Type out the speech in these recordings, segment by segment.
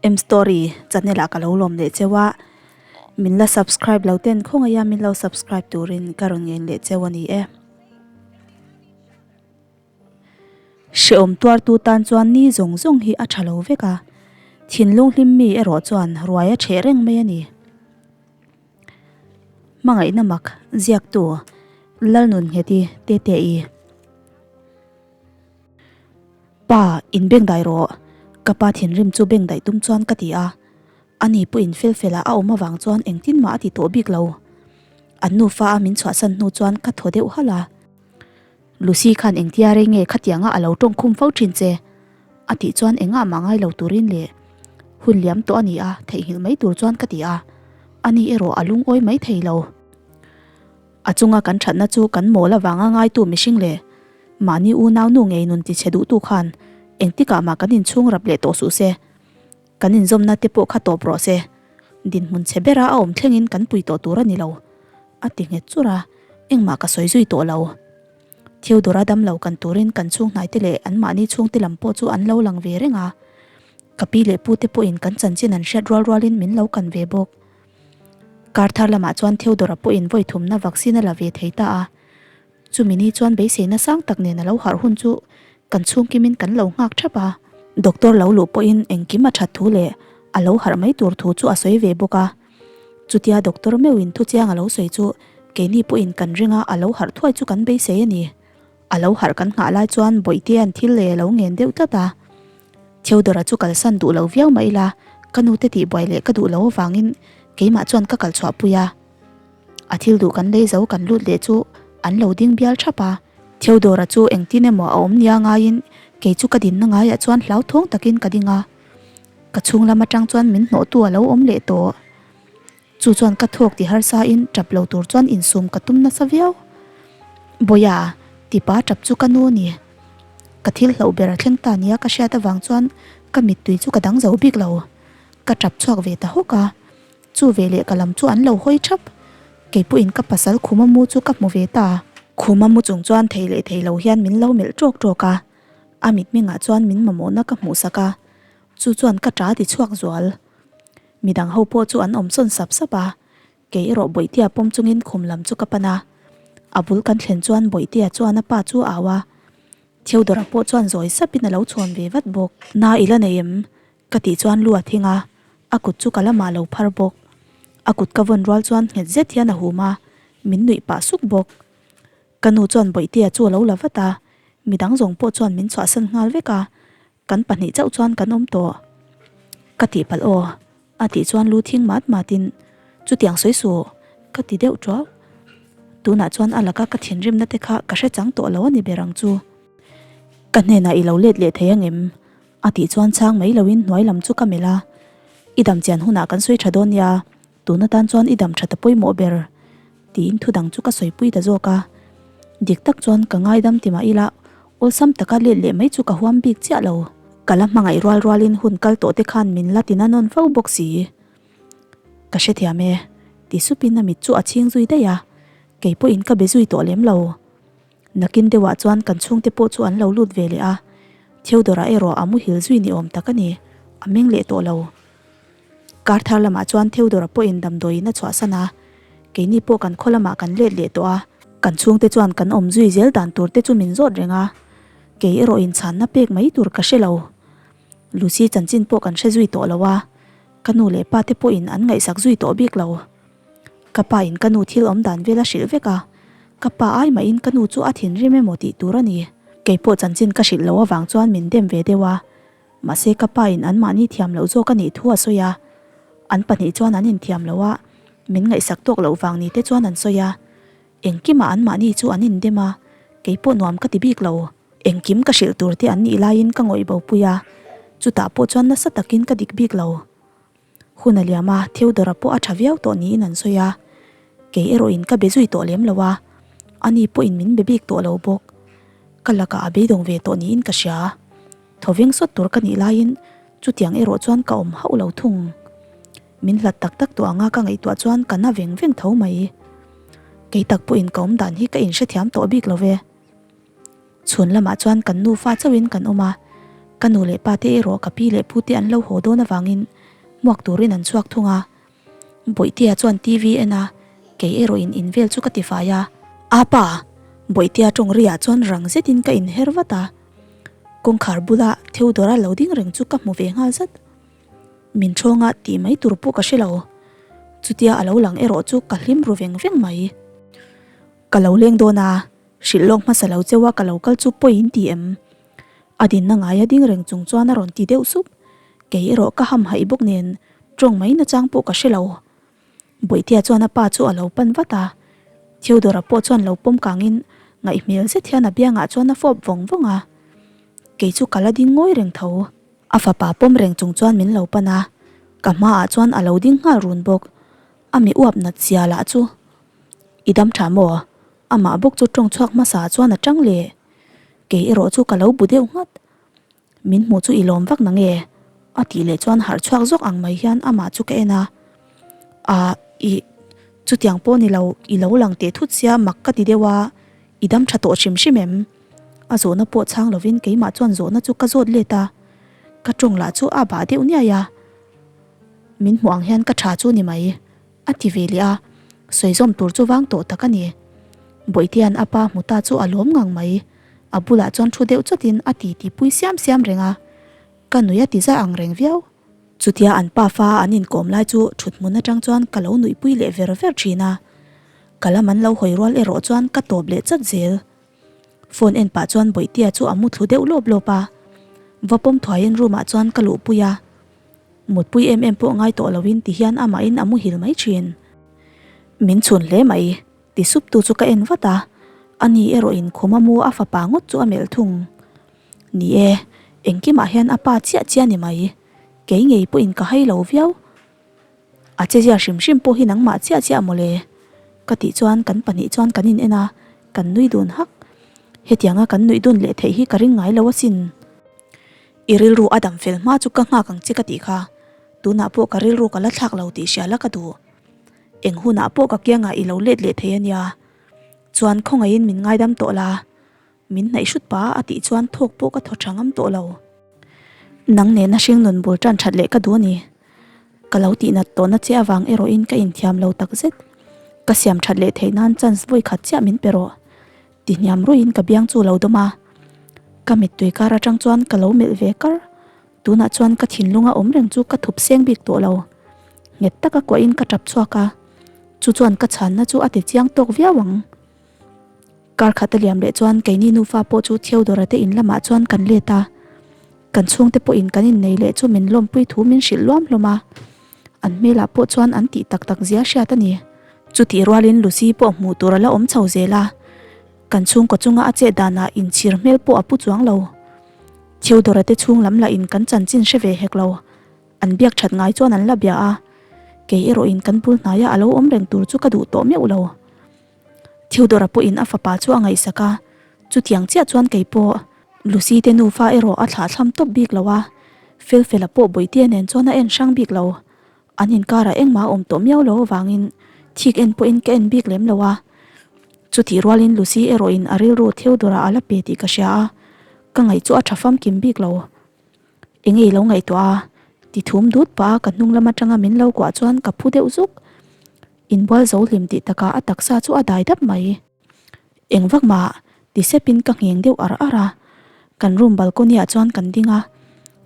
M story channel ah ka lo lawm leh cheu a, min la subscribe lo ten khawngaih a min lo subscribe turin ka rawn ngen leh cheu a ni e. Hrehawm tuartu tan chuan ni zawng zawng hi a tha lo vek a, thinlung hlim mi erawh chuan ruai a ṭheh reng mai a ni. Hmangaihna mak ziaktu Lalnunngeti Tete-i. Pa, in beng dai rawh. Ka pa thinrim chu beng daih tum chuan ka ti a. Ani pawhin fel fela a awm avang chuan engtin mah a ti tawh bik lo. An nufa a min chhuahsan hnu chuan ka thaw deuh halh a. Lucy khan engtia rei nge khatianga a lo tawng khum fo thin che? A tih chuan engah mah ngai lo turin leh hun liam tawh a ni a, theihnghilh mai tur chuan ka ti a. Ani erawh a lungawi mai thei lo. A chunga kan thatna chu kan mawl avanga ngaitu mihring leh mahni unau nu ngei nun tichhe duhtu khan engtikah mah kan inchhung rap leh tawh suh se. Kan inzawmna te pawh kha tawp rawh se. Dinhmun chhe bera a awm thlengin kan pui tawh tur a ni lo, a ti nghet chur a, engmah ka sawi zui tawh lo. Theodora damlo kan turin kan chhung hnaite leh anmahni chhungte lam pawh chu an lo lang ve reng a. Ka pi leh pute pawhin kan chanchin an hriat rual rualin min lo kan ve bawk. Kar thar lamah chuan Theodora pawhin vawi thumna vaccine a la ve thei ta a. Chumi ni chuan beiseina sang tak nen a lo harh hun chu kan chhungkimin kan lo nghak thap a. Doctor lo luh pawhin engkim a that thu leh a lo harh mai tur thu chu a sawi ve bawk a. Chutia doctor meuhin thuchiang a lo sawi chu keini pawhin kan ring a, a lo harh thuai chu kan beisei a ni. A lo harh kan nghah lai chuan Bawihte an thil leh a lo ngen deuh tlat a. Theodora chu kalsan duh lo viau mah ila ka nute tihbuai leh ka duh lo avangin keimah chuan ka kalchhuah pui a. A thil duh kan lei zo kan lut leh chu an lo ding bial thap a. Theodora chu engtin emaw a awm nia ngaiin kei chu ka dinna ngaiah chuan hlauthawng takin ka ding a. Ka chhung lam atang chuan min hnawhtu a lo awm leh tawh. Chu chuan ka thawk ti harsa in tap lo tur chuan insum ka tum nasa viau. Bawia, tipa tap chu ka nu a ni. Ka thil hlauh ber a thleng ta nia ka hriat avang chuan ka mittui chu ka dang zo bik lo. Ka tap chhuak ve ta hawk a. Chu ve leh ka lam chu an lo hawi thap. Kei pawhin ka pasal Khuma mu chu ka hmu ve ta. Khuma mu chung chuan thei leh thei lo hian min lo melh tawk tawk a. A mitmengah chuan min mamawhna ka hmuhsak a. Chu chuan ka ta ti chhuak zual. Midang ho pawh chu an awm sawn sap sap a. Kei erawh Bawihtea pawm chungin khum lam chu ka pan a. A bul kan thlen chuan Bawihtea chuan a pa chu a au a. Theodora pawh chuan zawi sapin a lo chhawn ve vat bawk. Na i la nei em? Ka tih chuan lu a thing a, a kut chu ka lamah lo phar bawk. A kut ka vawn rual chuan nghet zet hian a hum a, min nuih pah suk bawk. Ka nu chuan Bawihtea chu a lo la vat a, midang zawng pawh chuan min chhuahsan nghal vek a, kan pahnih chauh chuan kan awm tawh. Ka tih palh aw, a tih chuan lu thing mat matin, Chutiang sawi suh, ka ti deuh tuau. Tunah chuan a laka ka thinrimna te kha ka hre chang tawh lo a ni ber ang chu. Ka hnenah i lo let leh thei angem? A tih chuan chhang mai loin hnuai lam chu ka melh a, I dam chian hunah kan sawi tha dawn nia, tun atan chuan i dam tha ta pawimawh ber, tiin thu dang chu ka sawipui ta zawk a. Dik tak chuan ka ngaidam ti mah ila awlsam taka let leh mai chu ka huam bik chiah lo. Ka la hmangaih rual rualin hun kal tawh te khan min la tina nawn fo bawk si. Ka hrethiam e, ti supin a mit chu a chhing zui daih a, kei pawhin ka be zui tawh lem lo. Nakin deuhah chuan kan chhungte pawh chu an lo lut ve leh a, Theodora erawh a muhil zui ni awm tak a ni, a meng leh tawh lo. Kar thar lamah chuan Theodora pawhin damdawiin a chhuahsan a, keini pawh kan khaw lamah kan let leh tawh a. Kan chhungte chuan kan awm zui zel dan tur te chu min zawt reng a, kei erawh inchhanna pek mai tur ka hre lo. Lucy chanchin pawh kan hre zui tawh lo a, ka nu leh pa te pawhin an ngaihsak zui tawh bik lo. Ka pa in ka nu thil awm dan vel a hrilh vek a, ka pa ai mahin ka nu chu a thinrim emaw tih tur a ni. Kei pawh chanchin ka hrilh loh avang chuan min dem ve deuh a, mahse ka pa in anmahni thiam loh zawk a nih thu a sawi a, an pahnih chuan an inthiam loh a, min ngaihsak tawk loh vang ni te chuan an sawi a, engkimah anmahni chu an indem a, kei pawh nuam ka ti bik lo. Engkim ka hrilh tur te an nih laiin ka ngawih bo pui a, chutah pawh chuan nasa takin ka dik bik lo. Hun a liam a, Theodora pawh a tha viau tawh niin an sawi a. Kei erawhin ka be zui tawh lem lo a, ani pawhin min be bik tawh lo bawk. Ka lakah a beidawng ve tawh niin ka hria. Thawveng sawt tur ka nih laiin chutiang erawh chuan ka awm hauh lo thung. Min hlat tak tak tawh anga ka ngaihtuah chuan ka na veng veng tho mai. Kei tak pawhin ka awm dan hi ka inhrethiam tawh bik lo ve. Chhun lamah chuan kan nufa chauhin kan awm a. Ka nu leh pa te erawh ka pi leh pu te an lo haw dawn avangin hmuak turin an chhuak thung a. Bawihtea chuan TV en a, kei erawh in in vel chu ka ti fai a. Apa! Bawihtea tawng riah chuan rang zetin ka inher vat a. Kawngkhar bula Theodora lo ding reng chu ka hmu ve nghal zat. Min ṭhawnga tih mai tur pawh ka hre lo. Chutia a lo lang erawh chu ka hlim ru veng veng mai. Ka lo leng dawn a, hrilh lawk hmasa lo cheu a ka lo kal chu pawi in ti em? A dinna ngaia ding reng chung chuan a rawn ti deuh sup. Kei erawh ka hamhaih bawk nen ṭawng mai nachang pawh ka hre lo. Bawihtea chuan a pa chu a lo pan vat a, Theodora pawh chuan lo pawm kangin ngaihhmel zet hian a biangah chuan a fawp vawng vawng a. Kei chu ka la ding ngawi reng tho. A fapa pawm reng chung chuan min lo pan a, ka hmaah chuan a lo ding nghal run bawk. A mi uap nat zia lah chu i dam tha maw? Amah bawk chu tawng chhuak hmasa chuan a tang leh. Kei erawh chu ka lo bu deuh nghat. Min hmuh chu i lawm vak na nge? A tih leh chuan harh chhuak zawk ang mai hian amah chu ka en a. Ahh ih, chutiang pawh ni lo, i lo lang teh thut sia mak ka ti deuh a, i dam tha tawh hrim hrim em? A zawhna pawh chhang lovin keimah chuan zawhna chu ka zawt let a, ka tawng lah chu a bah deuh niai a. Min hmuh ang hian ka tha chu ni mai. A ti ve leh a, sawi zawm tur chu vang tawh tak a ni. Bawihtia'n a pa hmu ta chu a lawm ngang mai. A bulah chuan thu deuh chawtin a ti ti pui siam siam reng a, ka nui a ti za ang reng viau. Chutia an pa fa an inkawm lai chu thut hmun atang chuan ka lo nuihpui leh ver ver thin a, ka lam an lo hawi rual erawh chuan ka tawp leh chat zel. Phone en pah chuan Bawihtia chu a mu thlu deuh lawp lawp a, va pawm thuaiin room ah chuan ka luhpui a. Mutpui em em pawh ngai tawh loin ti hian amahin a muhil mai thin. Min chhun hle mai, ti sup tu chu ka en vat a, ani erawhin khuma mu a fapa ngawt chu a melh thung. Ni e, engkimah hian a pa chiah chiah ni mai, kei ngei pawhin ka hai lo viau. A chezia hrim hrim pawh hi nangmah chiah chiah mawle, ka tih chuan kan pahnih chuan kan in en a, kan nui dun hak. Hetianga kan nuih dun leh theih hi ka ring ngai lo asin. I rilru a dam fel hma chu ka nghak ang che ka tih kha, tunah pawh ka rilru ka la thlak lo tih hria la ka duh. Eng hunah pawh ka kiangah i lo let leh thei a nia. Chuan khawngaihin min ngaidam tawh la, min hnaih hrut pah a tih chuan thawk pawh ka thaw tha ngam tawh lo. Nang nena hringnun bul tan that leh ka duh a ni. Ka lo tihnat tawhna che avang erawhin ka inthiam lo takzet. Ka siam that leh theih nan chance vawi khat chiah min pe rawh. Ti hniam ruiin ka biang chu lo dawm a, ka mittui kar atang chuan ka lo melh ve kar. Tunah chuan ka thinlunga awm reng chu ka thup seng bik tawh lo. Nghet taka kuahin ka tap chhuak a, chu chuan ka chhanna chu a ti chiang tawk viau ang. Kar khat a liam leh chuan keini nufa pawh chu Theodora te in lamah chuan kan let a, kan chhungte pawhin kan innei leh chu min lawmpui thu min hrilh luam hlawm a, an hmelah pawh chuan an tih tak tak zia hriat a ni. Chutih rualin Lucy pawh hmuh tur a la awm chho zel a, kan chhungkaw chunga a chet danah inchhir hmel pawh a pu chuang lo. Theodora te chhung lam lah in kan chanchin hre ve hek lo, an biak that ngai chuan an la bia a, kei erawhin kan bul hnaia a lo awm reng tur chu ka duh tawh meuh lo. Theodora pawhin a fapa chu a ngaihsak a, chutiang chiah chuan kei pawh Lucy te nufa erawh a thlahthlam tawp bik lo a, Felfela pawh Bawihtea nen chuan a en hrang bik lo. An inkarah engmah a awm tawh miau lo avangin thik en pawhin ka en bik lem lo a. Chutih rualin Lucy erawhin a rilru Theodora a la pe tih ka hria a, ka ngaih chu a tha famkim bik lo. Enge i lo ngaihtuah a? Ti thum dut pah a ka hnung lam atanga min lo kuah chuan ka phu deuh zuk. Inbual zo hlim tih takah a taksa chu a dai dap mai. Eng vak mah ti sepin ka ngheng deuh ar ar a, kan room balcony ah chuan kan ding a,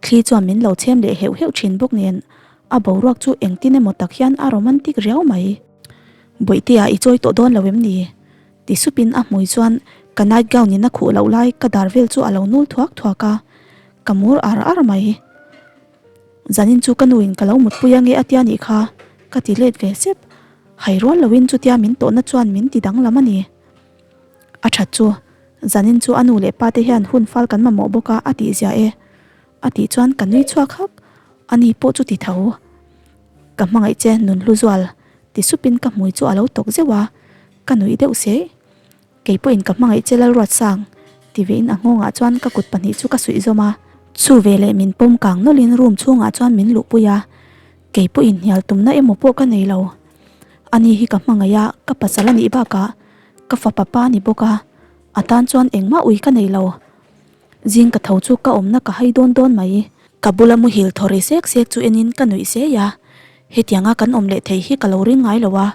thli chuan min lo chhem leh heuh heuh thin bawk nen a boruak chu engtin emaw tak hian a romantic riau mai. Bawihtea i chawi tawh dawn lo em ni? Ti supin a hmui chuan ka night gown in a khuh loh lai ka dar vel chu a lo nul thuak thuak a, ka mur ar ar mai. Zanin chu ka nu in ka lo mutpui ange a tia nih kha ka ti let ve sep. Hai rual loin chutia min tawhna chuan min ti danglam a ni. A that chu, zanin chu a nu leh pa te hian hun fal kan mamawh bawk a a tih zia e. A tih chuan ka nui chhuak hak, a ni pawh chu ti tho. Ka hmangaih che nun hlu zual, ti supin ka hmui chu a lo tawk zeuh a, ka nuih deuh se. Kei pawhin ka hmangaih che Lalruatsang, ti vein a nghawngah chuan ka kut pahnih chu ka suih zawm a. Chu veleh min pawm kang nawlhin room chhungah chuan min luhpui a, kei pawhin hnial tumna emaw pawh ka nei lo. Ani hi ka hmangaih a, ka pasal a nih bakah ka fapa pa a ni bawk a, a tan chuan engmah ui ka nei lo. Zing ka tho chu ka awmna ka hai dawn dawn mai. Ka bula muhil thaw ri sek sek chu enin ka nuih sei a, hetianga kan awm leh thei hi ka lo ring ngai lo a,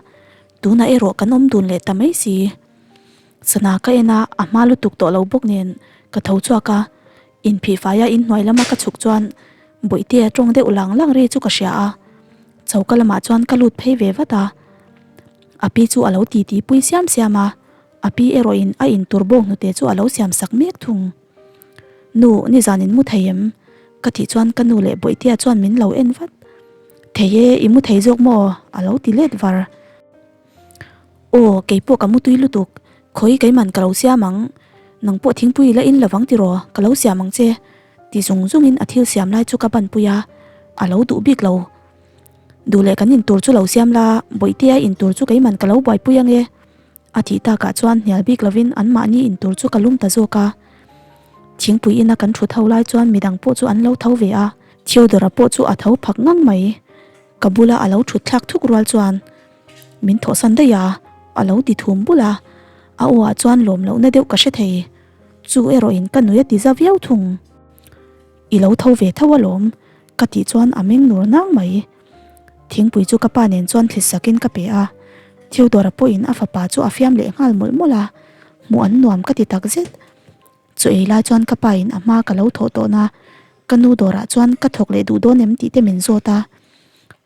tunah erawh kan awm dun leh ta mai si. Sana ka en a, a hma lutuk tawh lo bawk nen ka tho chhuak a, inphihfaia inhnuai lama ka chhuk chuan Bawihtea tawng deuh lang lang ri chu ka hria a, choka lamah chuan ka lut phei ve vat a, a pi chu a lo titi pui siam siam a, a pi erawhin a intur bawng hnute chu a lo siam sak mek thung. Nu, nizan in mu thei em? Ka tih chuan ka nu leh Bawihtea chuan min lo en vat. Thei e, i mu thei zawk maw? A lo ti let var. Aw, keipawh ka mu tui lutuk. Khawi keiman ka lo siam ang. Nang pawh thingpui i la in lovang tiraw? Ka lo siam ang che. Ti zung zungin a thil siam lai chu ka banpui a, a lo duh bik lo. Duh leh kan intur chu lo siam la, Bawihtea intur chu keiman ka lo buaipui ang e. A tih takah chuan hnial bik lovin anmahni intur chu ka lum ta zawk a. Thingpui ina kan thut ho lai chuan midang pawh chu an lo tho ve a, Theodore-a pawh chu a tho phak ngang mai. Ka bula a lo thut thlak thuk rual chuan min thawhsan daih a, a lo ti thum bul a, a aw ah chuan lawm lohna deuh ka hre thei. Chu erawhin ka nui a ti za viau thung. I lo tho ve tho alawm, ka tih chuan a meng nur nang mai. Thingpui chu ka pa nen chuan thli sakin ka pe a, Theodore-a pawhin a fapa chu a fiam leh nghal mawlh mawlh a, hmuh an nuam ka ti tak zet. Chu ei lai chuan ka pain a hma ka lo thawh tawhna ka nu dawrah chuan ka thawk leh duh dawn em tih te min zawt a,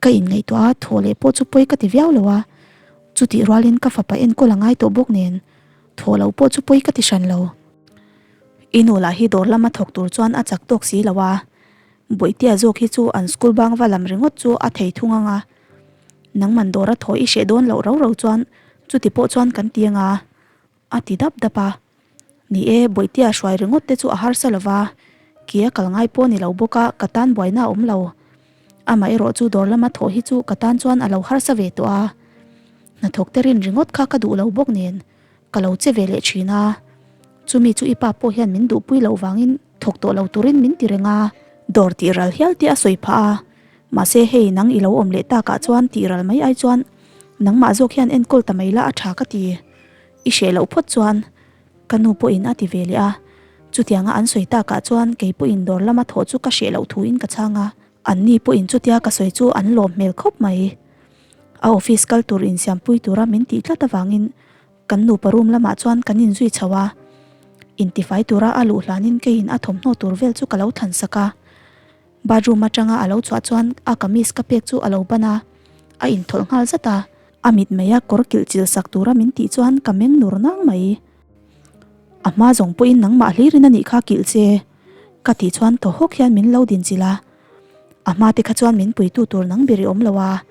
ka inngaihtuah a, thawh leh pawh chu pawi ka ti viau lo a, chutih rualin ka fapa enkawl a ngai tawh bawk nen thawh loh pawh chu pawi ka ti hran lo. I nu lah hi dawr lama thawk tur chuan a chak tawk si lo a, Bawihtea zawk hi chu an school bang va lam ringawt chu a thei thung ang a, nangman dawra thaw i hreh dawn loh rau rau chuan chuti pawh chuan kan ti ang a, a ti dap dap a. Ni e, Bawihtea hruai ringawt te chu a harsa lo va, ke a kal ngai pawh ni lo bawk a, ka tan buaina a awm lo. Amaherawh chu dawr lama thawh hi chu ka tan chuan a lo harsa ve tawh a, hnathawk te rin ringawt kha ka duh lo bawk nen ka lo che ve leh thin a, chumi chu i pa pawh hian min duhpui loh vangin thawk tawh lo turin min ti reng a, dawr tih ral hial te a sawi phah a, mahse hei nang i lo awm leh takah chuan tih ral mai ai chuan nangmah zawk hian enkawl ta mai la a tha ka ti, i hreh loh phawt chuan ka nu pawhin a ti ve leh a, chutianga an sawi takah chuan kei pawhin dawr lama thawh chu ka hreh loh thuin ka chhang a, anni pawhin chutia ka sawi chu an lawm hmel khawp mai. A office kal tur insiampui tura min tih tlat avangin kan nupa room lamah chuan kan inzui chho a. Intifai tura a luh hlanin keiin a thawmhnaw tur vel chu ka lo thlan sak a. Bathroom atanga a lo chhuah chuan a kamis ka pek chu a lo ban a, a inthawlh nghal zat a. A mit meia kawr kilh chil sak tura min tih chuan ka meng nur nang mai. A hma zawng pawhin nangmah hlirin a nih kha kilh che ka tih chuan thaw hawk hian min lo din chilh a. A hma te kha chuan min puitu tur nang ber i awm lo a,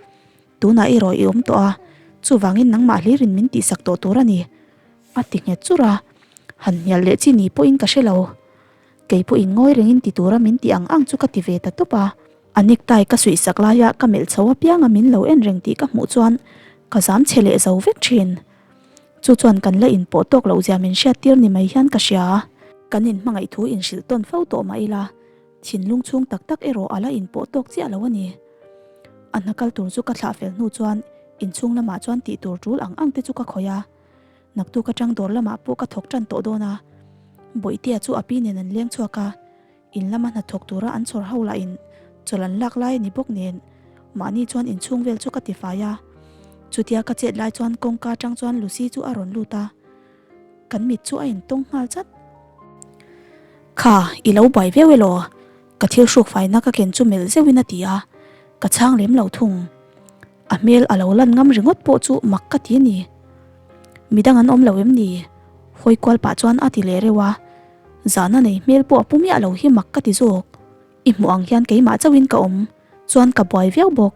tunah erawh i awm tawh a, chuvangin nangmah hlirin min tihsak tawh tur a ni, a ti nghet churh a, han hnial leh chi ni pawhin ka hre lo. Kei pawhin ngawi rengin ti tura min tih ang ang chu ka ti ve ta tawp a, a necktie ka suihsak laia ka melh chho apianga min lo en reng tih ka hmuh chuan ka zam chhe leh zo vek thin. Chu chuan kan la inpawh tawk loh zia min hriattir ni mai hian ka hria. Kan inhmangaih thu inhrilh tawn fo tawh mah ila, Thinlung chhung tak tak erawh a la inpawh tawk chiah lo a ni. A hna kal tur chu ka thlah fel hnu chuan inchhung lamah chuan tih tur tul ang ang te chu ka khawih a. Naktuk atang dawr lamah pawh ka thawk tan tawh dawn a. Bawihtea chu a pi nen an leng chhuak a, in lama hna thawk tura an chhawr ho lah in chawlh an lak lai a ni bawk nen mahni chuan inchhung vel chu ka tifai a. Chutia ka chet lai chuan kawngka atang chuan Lucy chu a rawn lut a. Kan mit chu a intawng nghal chat. Kha, i lo buai viau elaw? Ka thil hruk faina ka ken chu melh zeuhin a ti a, ka chhang lem lo thung. A hmel a lo lan ngam ringawt pawh chu mak ka ti a ni. Midang an awm lo em ni? Hawi kual pah chuan a ti leh reuh a, zahna nei hmel pawh a pu miah lo hi mak ka ti zawk. I hmuh ang hian keimah chauhin ka awm chuan ka buai viau bawk,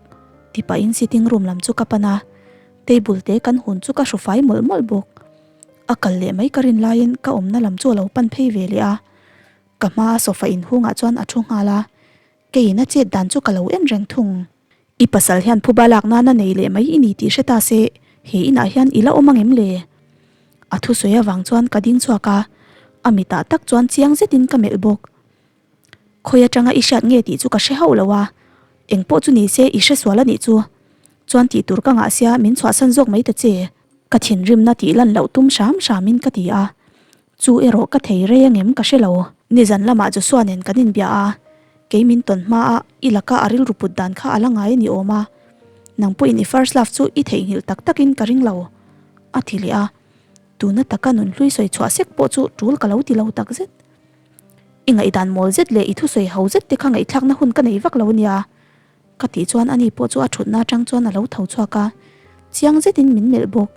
ti pahin sitting room lam chu ka pan a, table te kan hun chu ka hru fai mawlh mawlh bawk. A kal leh mai ka rin laiin ka awmna lam chu a lo pan phei ve leh a, ka hmaa sofa inhungah chuan a thu nghal a, keiin a chet dan chu ka lo en reng thung. I pasal hian phuba lak nana nei leh mai i ni tih hre ta se, he inah hian i la awm ang em le? A thusawi avang chuan ka ding chhuak a, a mitah tak chuan chiang zetin ka melh bawk. Khawi atanga i hriat nge tih chu ka hre hauh lo a, eng pawh chu ni se i hre sual a nih chu. Chuan tih tur ka ngah sia min chhuahsan zawk mai ta che. Ka thinrimna tih lan loh tum hram hramin ka ti a, chu erawh ka thei rei angem ka hre lo. Nizan lamah Joshua nen kan inbia a, kei min tawn hma a i laka a rilru put dan kha a la ngai a ni awm a, nang pawhin i first love chu i theihnghilh tak takin ka ring lo, a ti leh a. Tuna taka nunhlui sawi chhuah sek pawh chu tul ka lo ti lo tak zet. I ngaihdan mawl zet leh i thusawi ho zet te kha ngaihthlakna hun ka nei vak lo nia. Ka tih chuan ani pawh chu a thutna atang chuan a lo tho chhuak a, chiang zetin min melh bawk.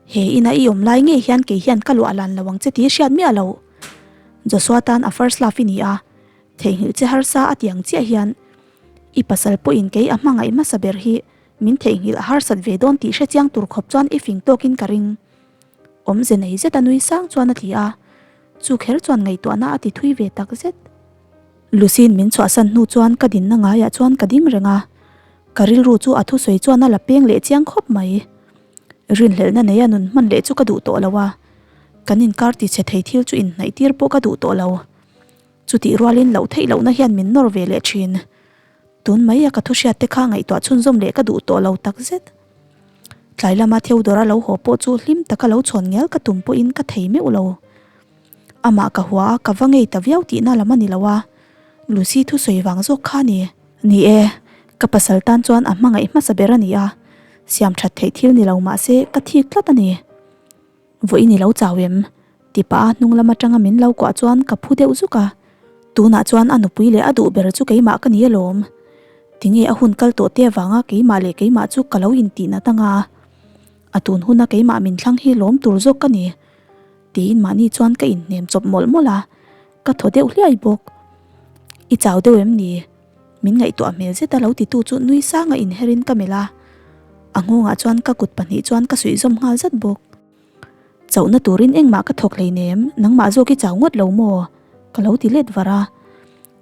He ina i awm lai ngei hian kei hian ka luah lan lo ang che tih hriat miah loh. Joshua tan a first love i ni a, theihnghilh che harsa a ti ang chiah hian i pasal pawhin kei a hmangaih hmasa ber hi min theihnghilh a harsat ve dawn tih hrechiang tur khawp chuan i fing tawkin ka ring. Awmze nei zeta nui sang chuan a ti a, chu kher chuan ngaihtuahna a ti thui ve tak zet. Lucy'n min chhuahsan hnu chuan ka dinna ngaiah chuan ka ding reng a, ka rilru chu a thusawi chuan a la peng leh chiang khawp mai. Rinhlelhna neia nun hman leh chu ka duh tawh lo a, kan inkar tichhe thei thil chu inhnaih tir pawh ka duh tawh lo. Chutih rualin loh theih lohna hian min nawr ve leh thin. Tun mai a ka thuhriat te kha ngaihtuah chhunzawm leh ka duh tawh lo takzet. Tlai lama Theodora lo haw pawh chu hlim taka lo chhawn ngial ka tum pawhin ka thei meuh lo. Amah ka hua a, ka va ngei ta viau tihna lam a ni lo a, Lucy thusawi vang zawk kha a ni. Ni e, ka pasal tan chuan a hmangaih hmasa ber a ni a, siam that theih thil ni lo mah se ka thik tlat a ni. Vawiin i lo chau em? Ti pah a hnung lam atanga min lo kuah chuan ka phu deuh zuk a, tunah chuan a nupui leh a duh ber chu keimah ka ni alawm. Tinge a hun kal tawh te avanga keimah leh keimah chu ka lo intih nat anga a tun huna keimah min thlang hi lawm tur zawk ka ni. Tiin mahni chuan ka inhnem chawp mawlh mawlh a, ka thaw deuh hliai bawk. I chau deuh em ni? Min ngaihtuah hmel zeta lo titu chu nui sanga inherin ka melh a, a nghawngah chuan ka kut pahnih chuan ka suih zawm nghal zat bawk. Chauhna turin engmah ka thawk hleinem, nangmah zawk i chau ngawt lo maw? Ka lo ti let var a.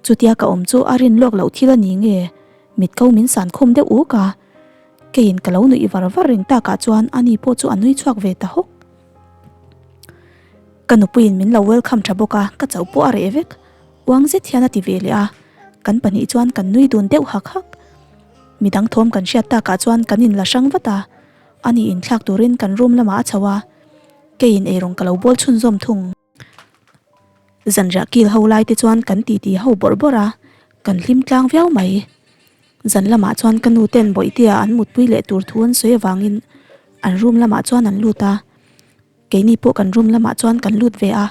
Chutia ka awm chu a rin lawk loh thil a ni nge? Mit ko min san khum deuh uk a. Keiin ka lo nuih var var reng takah chuan ani pawh chu a nui chhuak ve ta hawk. Ka nupuiin min lo welcome tha bawk a, ka chauh pawh a reh vek. Uang zet hian a ti ve leh a, kan pahnih chuan kan nui dun deuh hak hak. Midang thawm kan hriat takah chuan kan inla hrang vat a, ani inthlak turin kan room lamah a chho a, keiin eirawng ka lo bawl chhunzawm thung. Zanriah kil ho lai te chuan kan titi ho bawrh bawrh a, kan hlim tlang viau mai. Zan lamah chuan ka nu ten Bawihtea an mutpui leh tur thu an sawi avangin an room lamah chuan an lut a, keini pawh kan room lamah chuan kan lut ve a.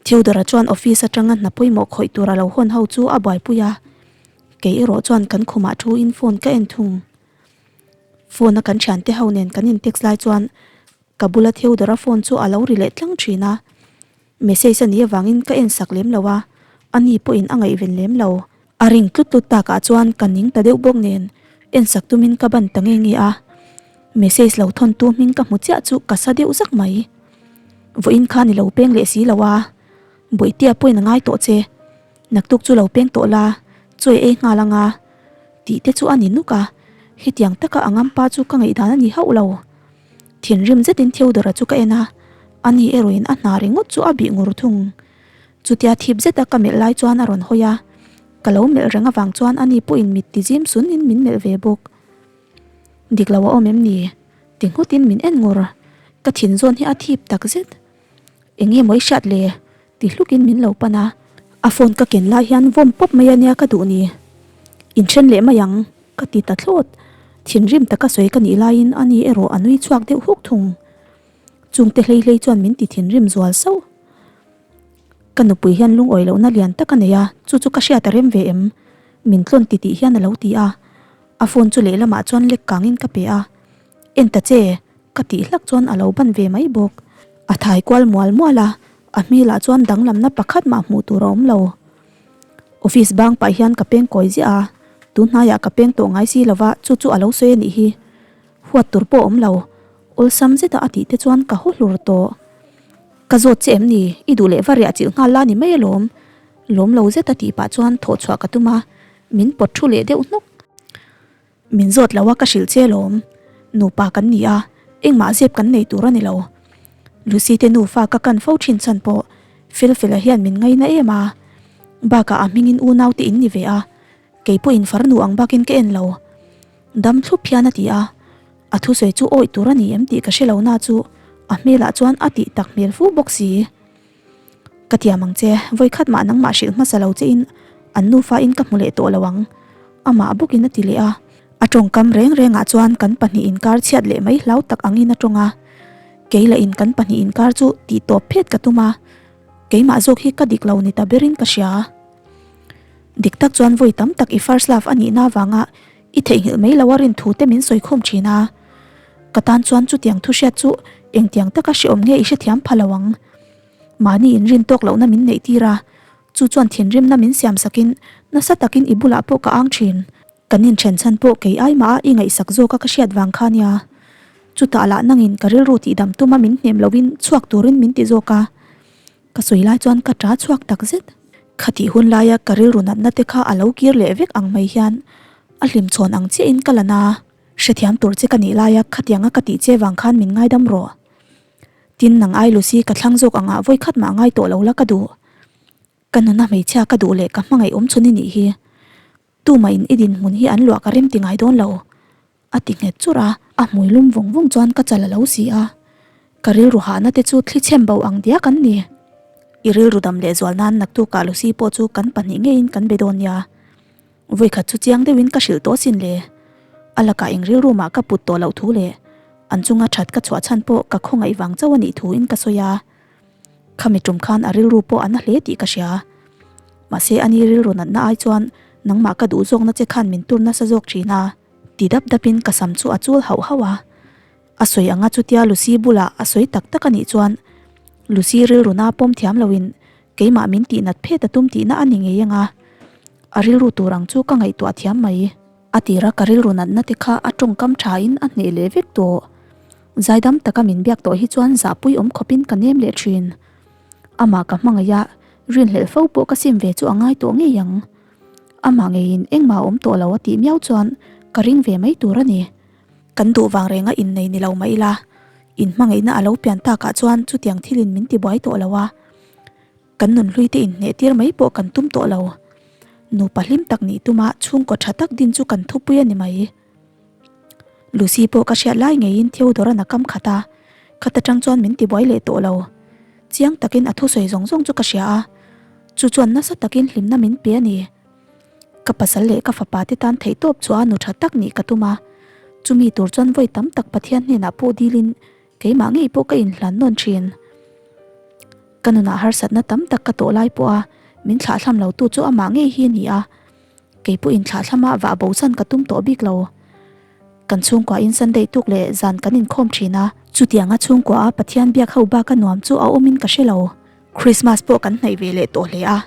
Theodora chuan office atanga hna pawimawh khawih tur a lo hawn ho chu a buaipui a, kei erawh chuan kan khumah thu in phone ka en thung. Phone a kan thiante ho nen kan in text lai chuan Ka bula Theodora phone chu a lo ri leh tlang thin a, message a nih avangin ka en sak lem lo a, ani pawhin a ngaihven lem lo. A ring tlut tlut takah chuan ka ning ta deuh bawk nen en sak tumin ka ban ta nge nge a, message lo thawntu hming ka hmu chiah chu ka sa deuh zak mai. Vawiin khan i lo peng leh si lo a, Bawihtea pawhin a ngai tawh che, naktuk chu lo peng tawh la, chawi ei nghal anga tih te chu a ni nuk a, hetiang taka a ngampa chu ka ngaihdan a ni hauh lo. Thinrim zetin Theodora chu ka en a, ani erawhin a hna ringawt chu a bih ngur thung. Chutia thip zeta ka melh lai chuan a rawn hawi a, ka lo melh reng avang chuan ani pawhin mit ti zim sunin min melh ve bawk. Dik lo a awm em ni? Ti nghutin min en ngur. Ka thin zawn hi a thip tak zet. Eng nge maw i hriat le? Ti hlukin min lo pan a. A phone ka ken lai hian vawm pawp mai a nia ka duh ni. Inthen leh mai ang, ka ti ta thlawt. Thinrim taka sawi ka nih laiin ani erawh a nui chhuak deuh huk thung. Chungte hlei hlei chuan min ti thinrim zual sauh. Ka nupui hian lungawi lohna lian tak a nei a, chu chu ka hriat a rem ve em? Min tlawn ti tih hian a lo ti a. A phone chu lehlamah chuan lek kangin ka pe a. En ta che! Ka tih hlak chuan a lo ban ve mai bawk. A thai kual mual mual a, a hmelah chuan danglamna pakhat mah hmuh tur a awm lo. Office bang pah hian ka peng kawi ziah a, tun hnaiah ka peng tawh ngai si lova chu chu a lo sawi a nih hi. Huat tur pawh a awm lo, awlsam zeta a tih te chuan ka haw hlur tawh. Ka zawt che em ni, i duh leh va riah chilh nghal la ni mai alawm. Lawm lo zeta tih pah chuan thawh chhuah ka tum a, min pawt thu leh deuh hnawk. Min zawt lo a ka hrilh che alawm. Nupa kan ni a, engmah zep kan nei tur a ni lo. Lucy te nufa ka kan fo thin chhan pawh Felfela hian min ngaina em a. Bakah a hmingin unau te in ni ve a, kei pawhin farnu ang bakin ka en lo. Dam thlup hian a ti a, a thusawi chu awih tur a ni em tih ka hre lo na chu a hmelah chuan a tih tak hmel fu bawk si. Ka tiam ang che, vawikhat mah nangmah hrilh hmasa lo che in an nufa in ka hmu leh tawh lo ang, amah bawkin a ti leh a. A tawngkam reng rengah chuan kan pahnih inkar chhiat leh mai hlau tak angin a tawng a. Kei lah in kan pahnih inkar chu tih tawp phet ka tum a, keimah zawk hi ka dik lo ni ta berin ka hria. Dik tak chuan vawi tam tak i first love a nihna avanga i theihnghilh mai lo a rin thu te min sawi khum thin a. Ka tan chuan chutiang thu hriat chu engtiang taka hreawm nge i hrethiam pha lo ang. Mahni inrin tawk lohna min neih tir a, chu chuan thinrimna min siam sakin nasa takin i bulah pawh ka ang thin. Kan inthen chhan pawh kei ai mah a i ngaihsak zawk a ka hriat vang kha nia. Chutah lah nangin ka rilru tihdam tuma min hnem loin chhuak turin min ti zawk a. Ka sawi lai chuan ka ta chhuak tak zet. Khatih hun laia ka rilru natna te kha a lo kir leh vek ang mai hian a hlimchhawn ang chiahin ka la na. Hrethiam tur che ka nih laia khatianga ka tih che vang khan min ngaidam rawh. Tin, nang ai Lucy ka thlang zawk angah vawi khat mah ngai tawh lo la ka duh. Ka nuna hmeichhia ka duh leh ka hmangaih awm chhun i nih hi. Tumah in i dinhmun hi an luah ka rem ti ngai dawn lo. A ti nghet churh a, a hmui lum vawng vawng chuan ka chal a lo si a. Ka rilru hahna te chu thli chhem bo ang diak an ni. I rilru dam leh zual nan naktukah Lucy pawh chu kan pahnih ngeiin kan be dawn nia. Vawikhat chu chiang deuhin ka hrilh tawh sin le. A lakah eng rilru mah ka put tawh loh thu leh an chunga that ka chhuah chhan pawh ka khawngaih vang chauh a nih thuin ka sawi a. Khami tum khan a rilru pawh a na hle tih ka hria. Mahse ani rilru natna ai chuan nangmah ka duh zawkna che khan min tur nasa zawk thin a. Ti dap dapin ka sam chu a chul hauh hauh a. A sawi anga chutia Lucy bulah a sawi tak tak a nih chuan Lucy rilru na pawm thiam loin keimah min tih nat phet a tum tihna a ni ngei anga a rilru tur ang chu ka ngaihtuah thiam mai. A tira ka rilru natna te kha a tawngkam thain a hneh leh vek tawh. Zaidam taka min biak tawh hi chuan zahpui awm khawpin ka nem leh thin. Amah ka hmangaih a, rinhlelh fo pawh ka sim ve chu a ngai tawh ngei ang. Amah ngeiin engmah a awm tawh lo a tih miau chuan ka ring ve mai tur a ni. Kan duh vang renga innei ni lo mah ila, inhmangaihna a lo pian takah chuan chutiang thilin min tibuai tawh lo a, kan nunhlui te inhneh tir mai pawh kan tum tawh lo. Nupa hlim tak nih tuma chhungkaw tha tak din chu kan thupui a ni mai. Lucy pawh ka hriat lai ngeiin Theodore-a'n a kam khat a, khat atang chuan min tibuai leh tawh lo. Chiang takin a thusawi zawng zawng chu ka hria a, chu chuan nasa takin hlimna min pe a ni. Ka pasal leh ka fapa te tan theihtawp chu a nu tha tak nih ka tum a, chumi tur chuan vawi tam tak Pathian hnenah pawh dilin keimah ngei pawh ka inhlan nawn thin. Ka nunah harsatna tam tak ka tawh lai pawh a min thlahthlam lo tu chu amah ngei hi a ni a, kei pawh inthlahthlam ah vah bosan ka tum tawh bik lo. Kan chhungkuain Sunday tuk leh zan kan inkhawm thin a, chutianga chhungkua a Pathian biak ho baka nuam chu a awmin ka hre lo. Christmas pawh kan hnaih ve leh tawh hle a,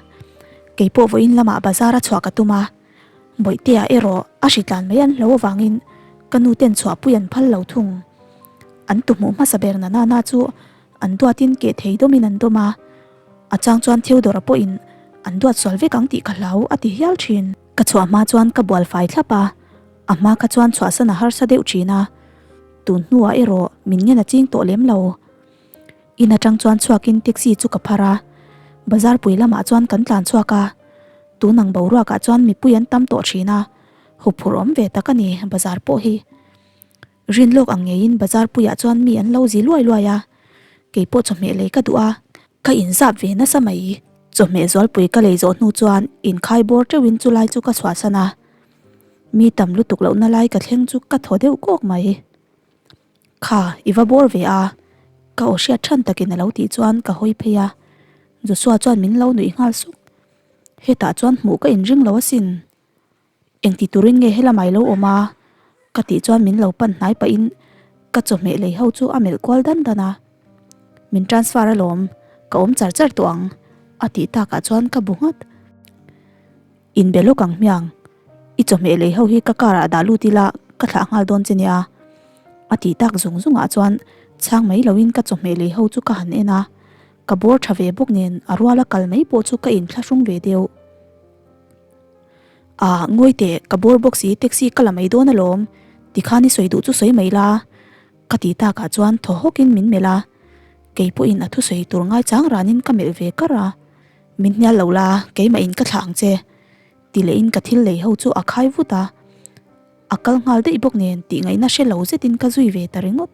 kei pawh vawiin lamah bazar a chhuah ka tum a, Bawihtea erawh a hritlan mai an hlo avangin ka nu ten chhuahpui an phal lo thung. An tuhmuh hmasa ber na nana chu an duatin keh thei dawmin an dawm a, a chang chuan Theodore-a pawhin an duat sual vek ang tih ka hlau a ti hial thin. Ka chhuah hma chuan ka bual fai thlap a, a hma kha chuan chhuahsan a harsa deuh thin a, tun hnuah erawh min ngen a ching tawh lem lo. In atang chuan chhuakin taxi chu ka phar a, bazar pui lamah chuan kan tlan chhuak a, tun ang boruakah chuan mipui an tam tawh thin a, huphurh awm ve tak a ni bazar pawh hi. Rin lawk ang ngeiin bazar puiah chuan mi an lo zi luai luai a, kei pawh chawhmeh lei ka duh a, ka inzap ve nasa mai. Chawhmeh zualpui ka lei zawh hnu chuan inkhai bawr teuhin chulai chu ka chhuahsan a, mi tam lutuk lohna lai ka thleng chu ka thaw deuh kawk mai. Kha, i va bawr ve a, ka aw hriat than takin a lo tih chuan ka hawi phei a, Joshua chuan min lo nuih nghal suk. Hetah chuan hmuh ka inring lo asin. Engti turin nge helamah i lo awm a? Ka tih chuan min lo pan hnai pahin ka chawhmeh lei ho chu a melh kual dan dan a. Min transfer alawm, ka awm char char tawh ang, a tih takah chuan ka bu nghat. Inbe lawk ang hmiang, i chawhmeh lei ho hi ka car ah dah lut ila ka thlah nghal dawn che nia. A tih tak zung zung ah chuan chhang mai loin ka chawhmeh lei ho chu ka han en a, ka bawr tha ve bawk nen a ruala kal mai pawh chu ka inthlahrung ve deuh. Ah, ngawi teh, ka bawr bawk si taxi ka la mai dawn alawm, tikhan i sawi duh chu sawi mai la. Ka tih takah chuan thaw hawkin min melh a, kei pawhin a thusawi tur ngaichang ranin ka melh ve kar a. Min hnial lo la, keimah in ka thlah ang che, ti leh in ka thil lei ho chu a khai vut a, a kal nghal daih bawk nen tih ngaihna hre lo zet in ka zui ve ta ringawt.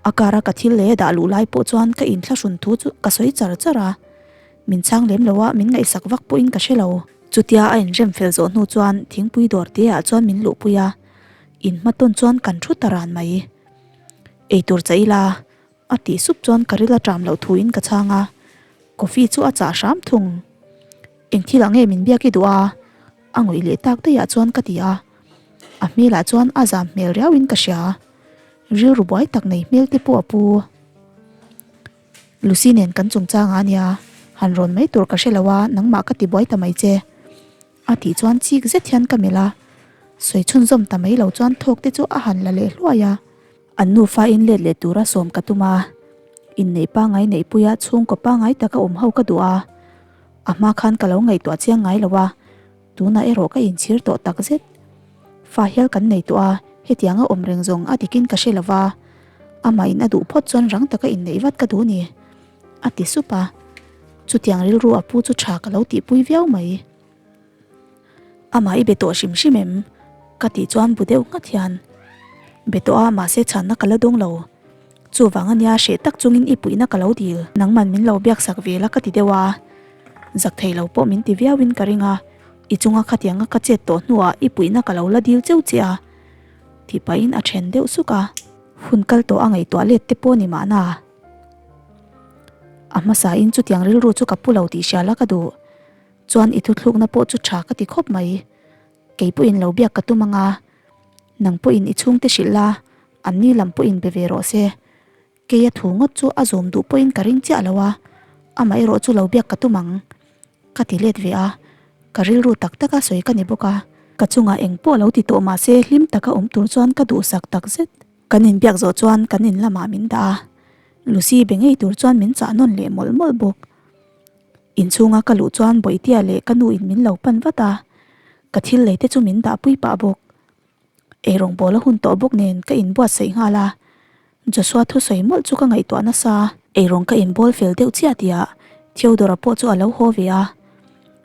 A car a ka thil lei a dah luh lai pawh chuan ka inthlahrun thu chu ka sawi char char a. Min chhang lem lo a, min ngaihsak vak pawhin ka hre lo. Chutia a inrem fel zawh hnu chuan thingpui dawr te ah chuan min luhpui a, in hma tawn chuan kan thu ta ran mai. Eitur chaih ila, a tih sup chuan ka ril a ṭam loh thuin ka chhang a, coffee chu a chah hram thung. Eng thil ah nge min biak i duh a? A ngawih leh tak daih ah chuan ka ti a, a hmelah chuan a zam hmel riauin ka hria. Rilru buai tak nei hmel te pawh a pu. Lucy nen kan chungchang ah nia, han rawn mai tur ka hre lo a, nangmah ka ti buai ta mai che. A tih chuan chik zet hian ka melh a, sawi chhunzawm ta mai lo chuan thawk te chu a han la leh hluai a. An nufa in let leh tura sawm ka tum a, inneih pangai neihpuia chhungkaw pangai taka awm ho ka duh a, a hma khan ka lo ngaihtuah chiang ngai lo a, Tunah erawh ka inchhir tawh tak zet. Fa hial kan nei tawh a, hetianga awm reng zawng a dikin ka hre lo va, amah in a duh phawt chuan rang taka inneih vat ka duh ni, a ti sup a. Chutiang rilru a pu chu tha ka lo tihpui viau mai. Amah i be tawh hrim hrim em? Ka tih chuan bu deuh nghat hian, Be tawh a, mahse chhanna ka la dawng lo. Chuvang ania hreh tak chungin i puihna ka lo dil. Nangman min lo biaksak ve la ka ti deuh a, zak thei lo pawh min ti viauin ka ring a, i chunga khatianga ka chet tawh hnuah i puihna ka lo la dil cheu che a, tih pahin a then deuh suk a. Hun kal tawh a ngaihtuah let te pawh ni mahna. A hmasain chutiang rilru chu ka pu lo tih hria la ka duh. Chuan i thuthlukna pawh chu tha ka ti khawp mai. Kei pawhin lo biak ka tum anga, nang pawhin i chhungte hrilh la, Anni lam pawhin be ve rawh se. Keia thu ngawt chu a zawm duh pawhin ka ring chiah lo a, amah erawh chu lo biak ka tum ang. Ka ti let ve a, ka rilru tak taka sawi ka ni bawk a. Ka chungah eng pawh lo ti tawh mah se hlim taka awm tur chuan ka duhsak tak zet. Kan inbiak zawh chuan kan in lamah min dah a, Lucy be ngei tur chuan min chah nawn leh mawlh mawlh bawk. Inchhunga ka luh chuan Bawihtea leh ka nu in min lo pan vat a, ka thil lei te chu min dahpui pah bawk. Eirawng bawl a hun tawh bawk nen ka inbuatsaih nghal a, Joshua thusawi mawlh chu ka ngaihtuah nasa. Eirawng ka inbawl fel deuh chiah tihah Theodore-a pawh chu a lo haw ve a,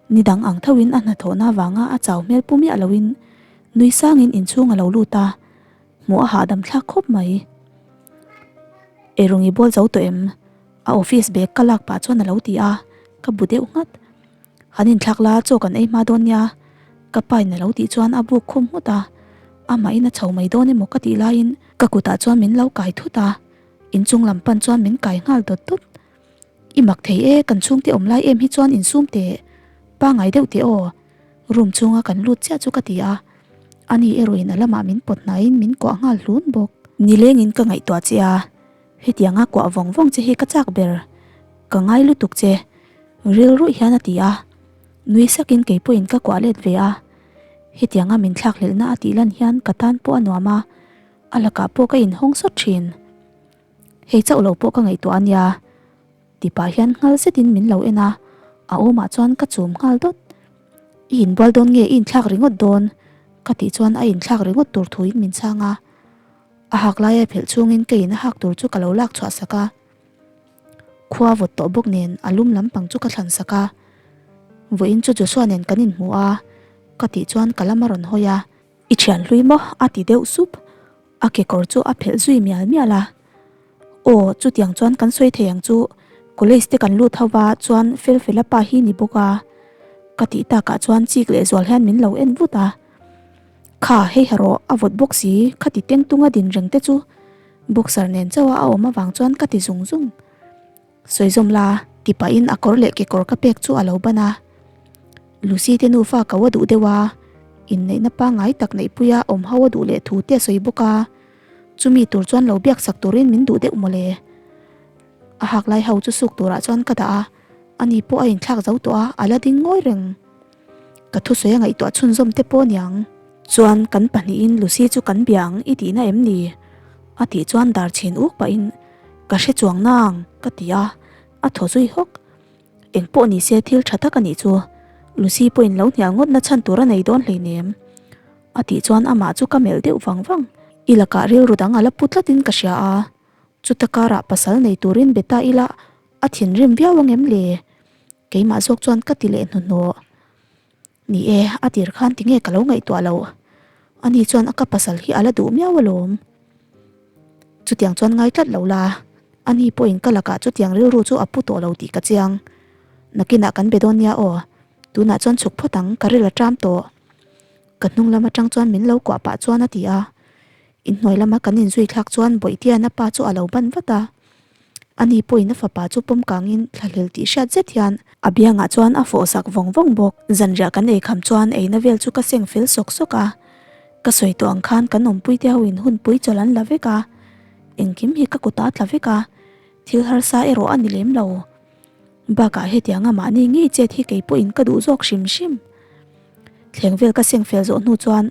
ni dang ang thoin a hnathawhna avanga a chau hmel pu miah loin nui sangin inchhung a lo lut a, hmuh a hahdam thlak khawp mai. Eirawng i bawl zo tawh em? A office bag ka lak pah chuan a lo ti a, ka bu deuh nghat. Han inthlak la chaw kan ei hma dawn nia, ka pa in a lo tih chuan a buk khum nghut a, amah in a chho mai dawn emaw ka tih laiin ka kutah chuan min lo kai thut a, inchung lam pan chuan min kai nghal dawt dawt. I mak thei e, kan chhungte awm lai em hi chuan insum teh, pangai deuh teh aw, room chhunga kan lut chiah chu ka ti a, ani erawhin a lamah min pawt hnaiin min kuah nghal hlun bawk. Nilengin ka ngaihtuah che a, hetianga kuah vawng vawng che hi ka chak ber, ka ngai lutuk che. Ril ruih hian a ti a, nui sakin kei pawhin ka kuah let ve a, hetianga min thlakhlelhna a tih lan hian ka tan pawh a nuam a, a lakah pawh ka inhawng sawt thin. Hei chauh lo pawh ka ngaihtuah a nia, ti pah hian nghal zetin min lo en a, a awmah chuan ka chum nghal dawt. I inbual dawn nge i inthlak ringawt dawn? ka tih chuan a inthlak ringawt tur thuin min chhang a, a hak laia phelh chungin ka in a hak tur chu ka lo lak chhuah sak a. Khua vawt tawh bawk nen a lum lampang chu ka thlan sak a, vawiin chu Joshua nen kan inhmu a, ka tih chuan ka lam a rawn hawi a. I thian hlui maw? a ti deuh sup, a kekawr chu a phelh zui mial mial a. Aw, chutiang chuan kan sawi thei ang chu, college te kan lut ho va chuan Felfela pa hi ni bawk a, ka tih takah chuan chik leh zual hian min lo en vut a. Kha, hei ha rawh, a vawt bawk si, khati teng tunga din reng te chu Boxer nen chauha a awm avang chuan ka ti zung zung. Sawizawm la, ti pahin a kawr leh kekawr ka pek chu a lo ban a. Lucy te nufa ko a duh deuh a, inneihna pangngai tak neihpuia awm ho a duh leh thu te a sawi bawk a, chumi tur chuan lo biak sak turin min duh deuh mawle. A hak lai ho chu suk turah chuan ka dah a, ani pawh a inthlak zo tawh a, a la ding ngawi reng. Ka thusawi a ngaihtuah chhunzawm te pawh niang. Chuan kan pahnihin Lucy chu kan bia ang i tihna em ni? A tih chuan dar chhin uk pahin ka hre chuang nang ka ti a, a thaw zui hawk. Eng pawh ni se thil tha tak a nih chu, Lucy pawhin lo hnial ngawt na chhan tur a nei dawn hleinem. A tih chuan amah chu ka melh deuh vang vang. I lakah rilru dang a la pu tlatin ka hria a, chuta karah pasal nei turin be ta ila a thinrim viau angem le? Keimah zawk chuan ka ti leh hnuhnawh. Ni e, a tir khan tinge ka lo ngaihtuah loh. Ani chuan a ka pasal hi a la duh miau alawm. Chutiang chuan ngai tlat lo la, ani pawhin ka lakah chutiang rilru chu a pu tawh lo tih ka chiang. Nakinah kan be dawn nia aw. Tunah chuan chhuk phawt ang, ka ril a ṭam tawh. Ka hnung lam aṭang chuan min lo kuah pah chuan a ti a. Inhnuai lama kan inzui thlak chuan Bawihtiana pa chu a lo ban vat a. Ani pawhin a fapa chu pawm kangin thlahlel tih hriat zet hian a biangah chuan a fawh sak vawng vawng bawk. Zanriah kan ei kham chuan eina vel chu ka seng fel sawk sawk a. Ka sawi tawh ang khan kan awmpuite hoin hunpui chawlh an la vek a. Engkim hi ka kutah a tla vek a, thil harsa erawh a ni lem lo. Bakah hetianga mahni ngei chet hi kei pawhin ka duh zawk hrim hrim. Thleng vel ka seng fel zawh hnu chuan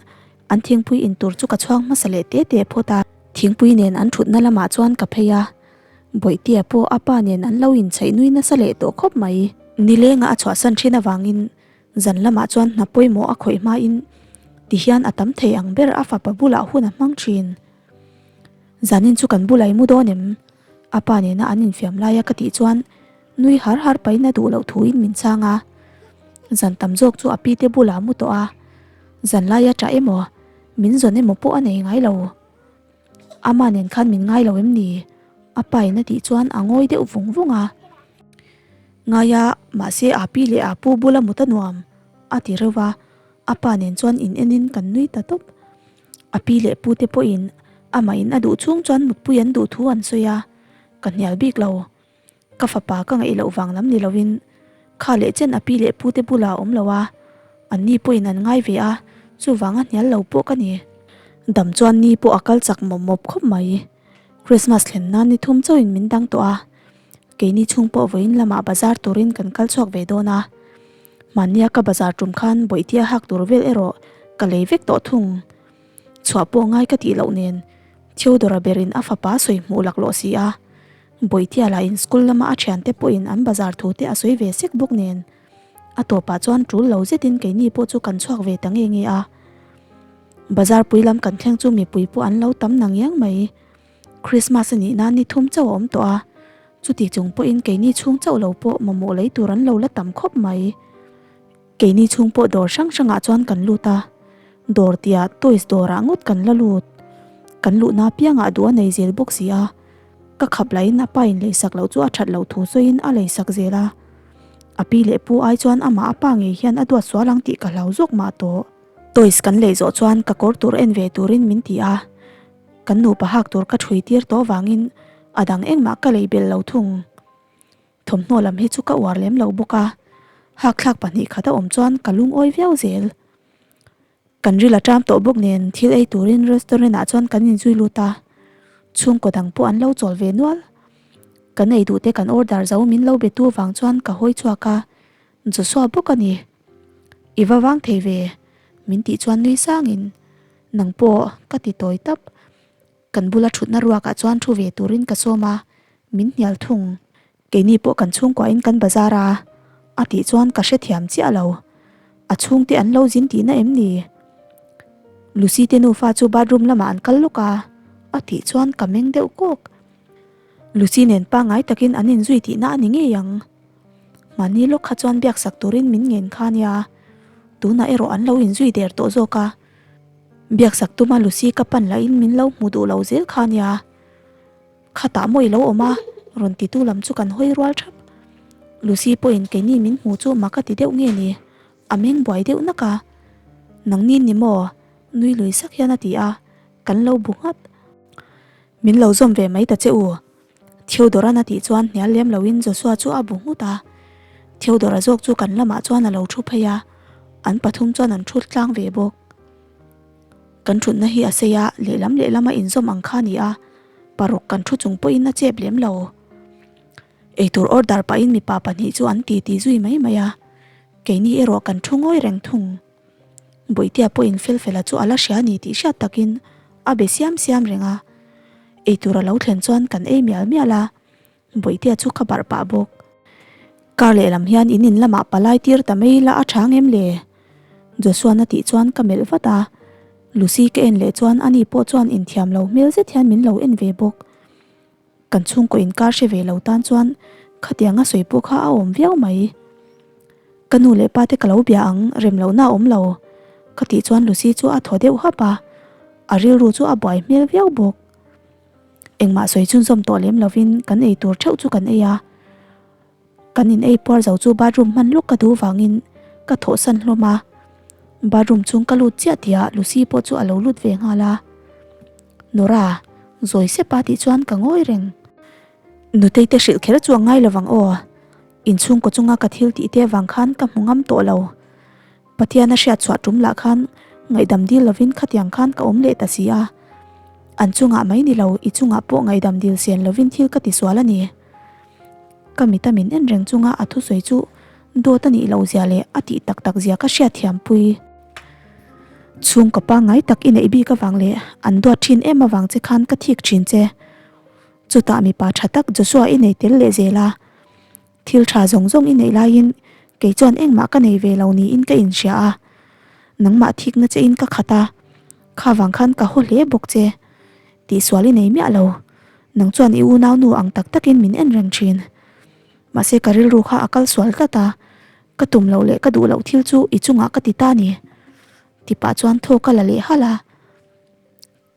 an thingpui in tur chu ka chhuang hmasa leh te te phawt a. Thingpui nen an thutna lamah chuan ka phei a, Bawihtea pawh a pa nen an lo inchhaih nui nasa leh tawh khawp mai. Nilenga a chhuahsan thin avangin zan lamah chuan hna pawimawh a khawih hmain tihian a tam thei ang ber a fapa bulah hun a hmang thin. Zanin chu kan bulah i mu dawn em? A pa nena an infiam laia ka tih chuan nui har har pahin a duh loh thuin min chhang a. Zan tam zawk chu a pi te bulah a mu tawh a, zan laia ṭah emaw, min zawn emaw pawh a nei ngai lo. Ama nen khan min ngai lo em ni? A pa in a tih chuan a ngawi deuh vung vung a. Ngai a, mahse a pi leh a pu bula mut a nuam, a ti reuh a. A pa nen chuan in enin kan nui ta tawp. A pi leh pu te pawhin amah in a duh chhung chuan mutpui an duh thu an sawi a, ka hnial bik lo. Ka fapa ka ngaih loh vang lam ni lovin kha leh chen a pi leh pu te bulah a awm lo a, anni pawhin an ngai ve a, chuvang a hnial lo pawh ka ni. Dam chuan ni pawh a kal chak mawp mawp khawp mai. Christmas thlen nan ni thum chauhin min dang tawh a, keini chhung pawh vawiin lamah bazar turin kan kal chhuak ve dawn a. Hmannia ka bazar tum khan bawihtia hak tur vel erawh ka lei vek tawh thung. Chhuah pawh ngai ka tih loh nen Theodora berin a fapa sawi hmuh laklawh si a, bawihtia lahin school lama a thiante pawhin an bazar thu te a sawi ve sek bawk nen a tawpah chuan tul lo zetin keini pawh chu kan chhuak ve ta nge nge a. Bazar pui lam kan thleng chu mipui pawh an lo tam nang iang mai. Christmas a nih nan ni thum chauh a awm tawh a, chuti chung pawhin keini chhung chauh lo pawh mamawh lei tur an lo la tam khawp mai. Keini chhung pawh dawr hrang hrangah chuan kan lut a, dawr tia toys dawrah ngawt kan la lut. Kan luhna apiangah duh a nei zel bawk si a, ka khap lahin a pa in leisak loh chu a that loh thu sawiin a leisak zel a. A pi leh pu ai chuan amah a pa ngei hian a duat sual ang tih ka hlau zawk mah tawh. Toys kan lei zawh chuan ka kawr tur en ve turin min ti a. Kan nupa hak tur ka ṭhui tir tawh vangin a dang engmah ka lei bel lo thung. Thawmhnaw lam hi chu ka uar lem lo bawk a, hakthlak 2 khat a awm chuan ka lungawi viau zel. Kan ril a ṭam tawh bawk nen thil ei turin restaurant ah chuan kan inzui lut a, chhungkaw dang pawh an lo chawl ve nual. Kan ei duh te kan order zo min lo be tu vang chuan ka hawi chhuak a, Joshua bawk a ni. I va vang thei ve, min tih chuan nui sangin Nang pawh ka ti tawi tap. Kan bula thutna ruakah chuan thu ve turin ka sawm a, min hnial thung. Keini pawh kan chhungkuahin kan bazar a, a tih chuan ka hrethiam chiah lo. A chhungte an lo zin tihna em ni? Lucy te nufa chu bathroom lamah an kal lawk a, a tih chuan ka meng deuh kawk. Lucy nen pangngai takin an inzui tihna a ni ngei ang. Mahni lawk kha chuan biaksak turin min ngen kha nia, tunah erawh an lo inzui der tawh zawk a. Biaksak tuma Lucy ka pan lahin min lo hmu duh lo zel kha nia. Khatah maw i lo awm a? rawn titu lam chu kan hawi rual thap. Lucy pawhin keini min hmu chu mak a ti deuh nge ni? A meng buai deuh nak a. Nangni ni maw? Nui lui sak hian a ti a, kan lo bu nghat. Min lo zawm ve mai ta che u. Theodoran a tih chuan hnial lem loin Joshua chu a bu nghut a. Theodora zawk chu kan lamah chuan a lo thu phei a, an pathum chuan an thut tlang ve bawk. Kan thutna hi a sei a, lehlam lehlam a inzawm ang kha a ni a, paruk kan thu chung pawhin a chep lem lo. Eitur order pahin mipa pahnih chu an titi zui mai mai a, keini erawh kan thu ngawi reng thung. Bawihtea pawhin Felfela chu a la hria a ni tih hriat takin a be siam siam reng a. Eitur a lo thlen chuan kan ei mial mial a, Bawihtea chu ka barh pah bawk. Kar lehlam hian in in lamah palai tir ta mai ila a tha ngem le? Joshua-na tih chuan ka melh vat a, Lucy ka en leh chuan ani pawh chuan inthiam lo hmel zet hian min lo en ve bawk. Kan chhungkaw inkar hre ve lo tan chuan khatiang a sawi pawh kha a awm viau mai. Ka nu leh pa te ka lo bia ang, rem lohna a awm lo. Ka tih chuan Lucy chu a thaw deuh hap a, a rilru chu a buai hmel viau bawk. Engmah sawi chhunzawm tawh lem lovin kan ei tur theuh chu kan ei a. Kan in ei puar zo chu bathroom hman lawk ka duh vangin ka thawhsan hlawm a. Bathroom chhung ka lut chiah tihah Lucy pawh chu a lo lut ve nghal a. Nora, zawi sep a tih chuan ka ngawi reng. Nutei te hrilh kher chu a ngai lovang aw. Inchhungkaw chunga ka thil tih te avang khan ka hmu ngam tawh lo. Pathian a hriat chhuah tum lah khan ngaihdam dil lovin khatiang khan ka awm leh ta si a. An chungah mai ni lo, i chungah pawh ngaihdam dil sian lovin thil ka tisual a ni. Ka mita min en reng chunga a thusawi chu dawt a nih loh zia leh a tih tak tak zia ka hriat thiam pui. Chhungkaw pangngai tak i neih bik avang leh an duat thin em avang che khan ka thik thin che. Chutah mipa tha tak Joshua i nei tel leh zel a. Thil tha zawng zawng i neih laiin kei chuan engmah ka nei ve lo niin ka inhria a, nangmah thikna che in ka khat a, kha vang khan ka haw hle bawk che. Tihsual i nei miah lo, nang chuan i unau nu ang tak takin min en reng thin. Mahse ka rilru kha a kal sual tlat a, ka tum loh leh ka duh loh thil chu i chungah ka ti ta ni. Tipah chuan thaw ka la leh halh a.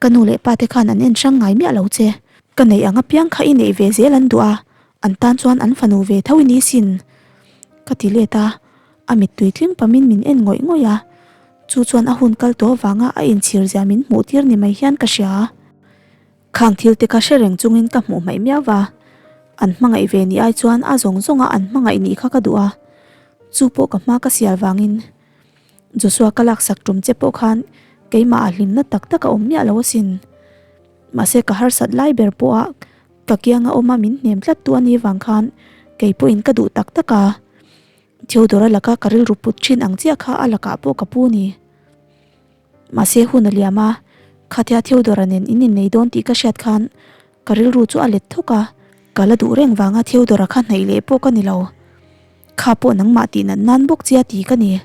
Ka nu leh pa te khan an en hrang ngai miah lo che. Ka neih ang apiang kha i neih ve zel an duh a, an tan chuan an fanu ve tho i ni sin. Ka ti let a, a mittui tling pamin min en ngawih ngawih a, chu chuan a hun kal tawh avanga a inchhir zia min hmuh tir ni mai hian ka hria. Khang thil te kha hre reng chungin ka hmuh hmaih miau va, an hmangaih ve ni ai chuan a zawng zawnga an hmangaih nih kha ka duh a, chu pawh ka hma ka sial vangin. Joshua ka laksak tum che pawh khan keimah ah hlimna tak tak a awm miah lo asin. Mahse ka harsat lai ber pawha ka kianga awma min hnem tlat tu a nih vang khan kei pawhin ka duh tak tak a. Theodora laka ka rilru put thin ang chiah kha a lakah pawh ka pu ni. Mahse hun a liam a, khatia Theodora nen in innei dawn tih ka hriat khan ka rilru chu a let thawk a. Ka la duh reng vanga Theodora kha hnaih leh pawh ka ni lo. Kha pawh nangmah tih nat nan bawk chia ti ka ni.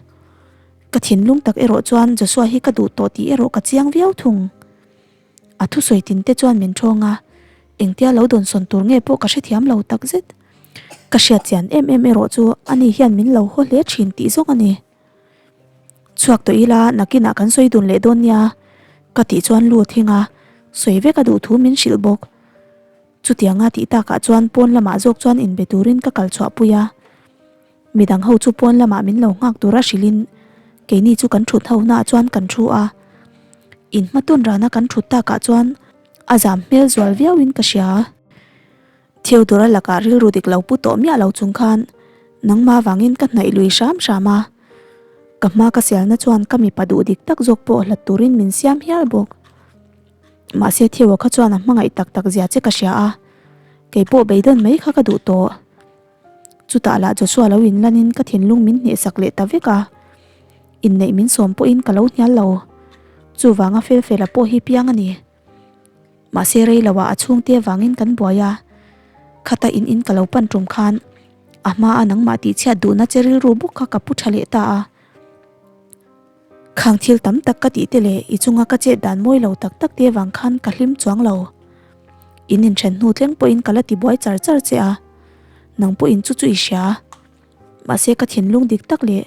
Ka thinlung tak erawh chuan Joshua hi ka duh tawh tih erawh ka chiang viau thung. A thusawi tin te chuan min thawng a, engtia lo dawnsawn tur nge pawh ka hrethiam lo takzet. Ka hriat chian em em erawh chu ani hian min lo haw hle thin tih zawk a ni. Chhuak tawh ila nakinah kan sawi dun leh dawn nia ka tih chuan lu a thing a, sawi vek a duh thu min hrilh bawk. Chutianga tih takah chuan pawn lamah zawk chuan inbe turin ka kal chhuah pui a. Midang ho chu pawn lamah min lo nghak tura hrilhin keini chu kan thut ho naah chuan kan thu a. In hmatawn rana kan thut takah chuan a zam hmel zual viauin ka hria. Theodora lakah rilru dik lo pu tawh miah lo chung khan nangmah vangin ka hnaih lui hram hram a. Ka hma ka sialna chuan ka mipa duh dik tak zawk pawh hlat turin min siam hial bawk. Mahse Theo kha chuan a hmangaih tak tak zia che ka hria a, kei pawh beidawn mai kha ka duh tawh. Chutah lah Joshua lo inlanin ka thinlung min hnehsak leh ta vek a, inneih min sawm pawhin ka lo hnial lo. Chuvanga Felfela pawh hi piang a ni. Mahse rei loah a chhungte avangin kan buai a, khata in in ka lo pan tum khan a hmaa nangmah tihchhiat duhna che rilru bawk kha ka pu tha leh ta a. Khang thil tam tak ka tih te leh i chunga ka chet dan mawi lo tak tak te vang khan ka hlim chuang lo. In inthen hnu tleng pawhin ka la ti buai char char che a, nang pawhin chu chu i hria. Mahse ka thinlung dik tak leh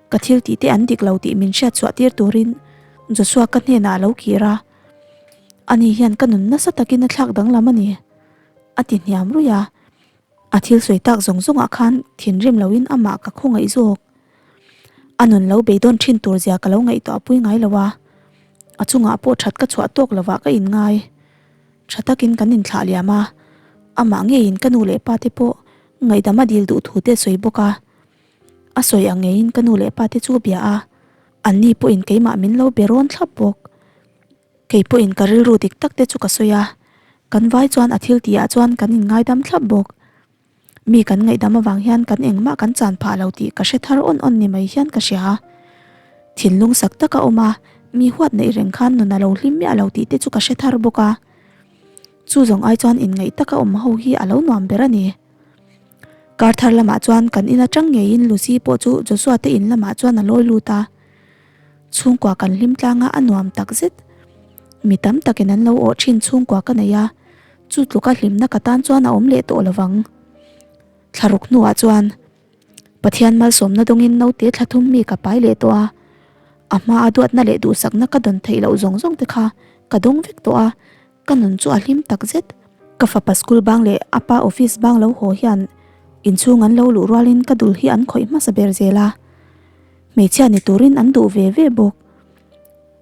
ka thil tih te an dik lo tih min hriat chhuah tir turin Joshua ka hnenah a lo kir a. Ani hian ka nun nasa takin a thlak danglam a ni, a ti hniam ruih a. A thil sawi tak zawng zawngah khan thinrim loin amah ka khawngaih zawk. A nun lo beidawn thin tur zia ka lo ngaihtuah pui ngai lo a, a chungah pawh that ka chhuah tawk lovah ka inngai. Tha takin kan inthlah liam a, amah ngeiin ka nu leh pa te pawh ngaihdam a dil duh thu te a sawi bawk a. A sawi ang ngeiin ka nu leh pa te chu a bia a, anni pawhin keimah min lo be rawn thlap bawk. Kei pawhin ka rilru dik tak te chu ka sawi a, kan vai chuan a thil tihah chuan kan inngaidam thlap bawk. Mi kan ngaihdam avang hian kan engmah kan chan phah lo tih ka hre thar awn awn ni mai hian ka hria. Thinlung sak taka awm a, mi huat neih reng khan nun a lo hlim miah lo tih te chu ka hre thar bawk a. Chu zawng ai chuan inngaih taka awm ho hi a lo nuam ber a ni. Kar thar lamah chuan kan in atang ngeiin Lucy pawh chu Joshua te in lamah chuan a lawi lut a. Chhungkua kan hlim tlang a, a nuam tak zet. Mi tam takin an lo awh thin chhungkua ka nei a, chu tluka hlimna ka tan chuan a awm leh tawh lovang. Thlaruk hnuah chuan Pathian malsawmna dawngin naute thla thum mi ka pai leh tawh a, a hmaa duatna leh duhsakna ka dawn theih loh zawng zawng te kha ka dawng vek tawh a, ka nun chu a hlim tak zet. Ka fapa school bang leh a pa office bang lo haw hian. Inchhung an lo luh rualin ka dul hi an khawih hmasa ber zel a, hmeichhia ni turin an duh ve ve bawk.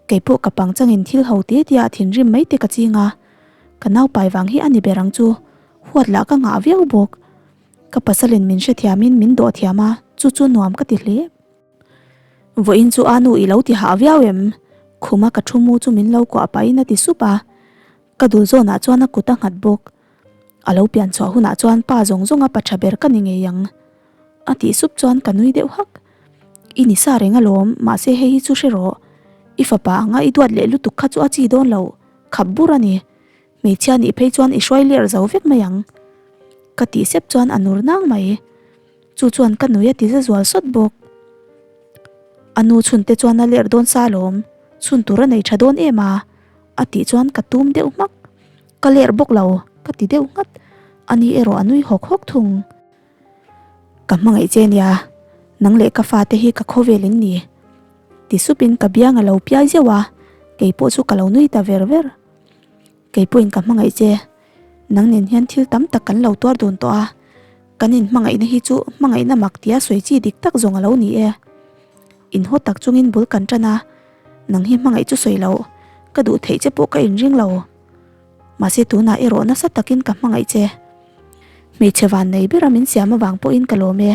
Keipawh ka pangchangin thil ho te tia thinrim mai te ka ching a, ka naupai vang hi a ni ber ang chu, huat lah ka ngah viau bawk. Ka pasalin min hrethiamin min dawh thiam a, chu chu nuam ka ti hle. Vawiin chu a nu i lo ti hah viau em? Khuma ka thu mu chu min lo kuah pahin a ti sup a, ka dul zawnah chuan a kut a nghat bawk. A lo pian chhuah hunah chuan pa zawng zawnga pa tha ber ka ni ngei ang. A tih sup chuan ka nui deuh hak. I ni sa reng alawm, mahse hei hi chu hre rawh. I fapa anga i duat leh lutuk kha chu a chi dawn lo, khap bur a ni. Hmeichhia nih phei chuan i hruai ler zo vek mai ang. Ka tih sep chuan a nur nang mai. Chu chuan ka nui a ti za zual sawt bawk. A nu chhunte chuan a ler dawn sa alawm, chhun tur a nei tha dawn em a, a tih chuan ka tum deuh hmak. Ka ler bawk lo, ka ti deuh nghat. Ani erawh a nui hawk hawk thung. Ka hmangaih che nia, nang leh ka fate hi ka khawvel in ni. Ti supin ka biang a lo piai zeuh a, kei pawh chu ka lo nui ta ver ver. Kei pawhin ka hmangaih che, nang nen hian thil tam tak kan lo tuar dun tawh a, kan inhmangaihna hi chu hmangaihna mak tia sawi chi dik tak zawng a lo ni e. Inhaw tak chungin bul kan tan a, nang hi hmangaih chu sawi loh, ka duh theih che pawh ka inring lo. Mahse tunah erawh nasa takin ka hmangaih che. Hmeichhe van nei bera min siam avang pawhin ka lawm e,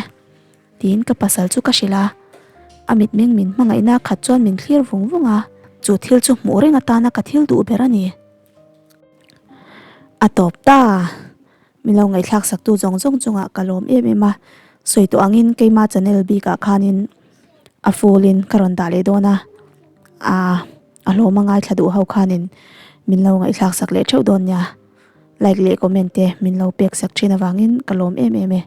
tiin ka pasal chu ka hrilh a. A mitmeng min hmangaihna khat chuan min thlir vung vung a, chu thil chu hmuh reng atana ka thil duh ber a ni. A tawp ta! Min lo ngaihthlak saktu zawng zawng chungah ka lawm em em a, sawi tawh angin keima channel bikah khanin a full in ka rawn dah leh dawn a, aa a hlawm a ngaithla duh ho khanin min lo ngaihthlak sak leh theuh dawn nia, like leh comment te min lo pek sak thin avangin ka lawm em em e.